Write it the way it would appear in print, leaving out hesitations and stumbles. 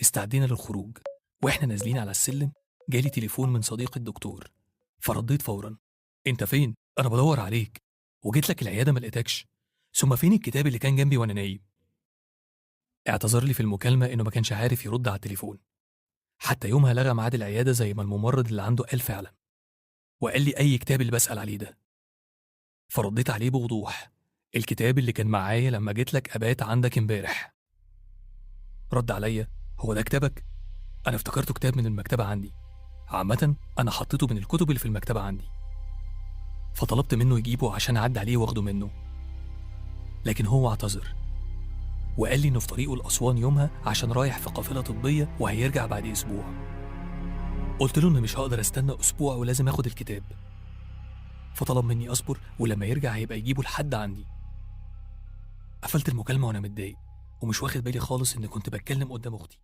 استعدينا للخروج، وإحنا نازلين على السلم جالي تليفون من صديق الدكتور، فرديت فورا: أنت فين؟ أنا بدور عليك، وجيت لك العيادة ما لقيتكش، ثم فين الكتاب اللي كان جنبي وأنا نايم؟ اعتذر لي في المكالمة إنه ما كانش عارف يرد على التليفون. حتى يومها لغى ميعاد العيادة زي ما الممرض اللي عنده قال فعلا، وقال لي أي كتاب اللي بسأل عليه ده. فرديت عليه بوضوح: الكتاب اللي كان معايا لما جيت لك أبات عندك امبارح. رد عليا: هو ده كتابك؟ أنا افتكرته كتاب من المكتبة عندي، عامة أنا حطيته من الكتب اللي في المكتبة عندي. فطلبت منه يجيبه عشان أعدي عليه واخده منه، لكن هو اعتذر وقال لي إنه في طريقه لأسوان يومها عشان رايح في قافلة طبية وهيرجع بعد أسبوع. قلت له إن مش هقدر أستنى أسبوع ولازم أخد الكتاب، فطلب مني أصبر ولما يرجع هيبقى يجيبه لحد عندي. قفلت المكالمة وأنا متضايق ومش واخد بالي خالص إن كنت بتكلم قدام أختي.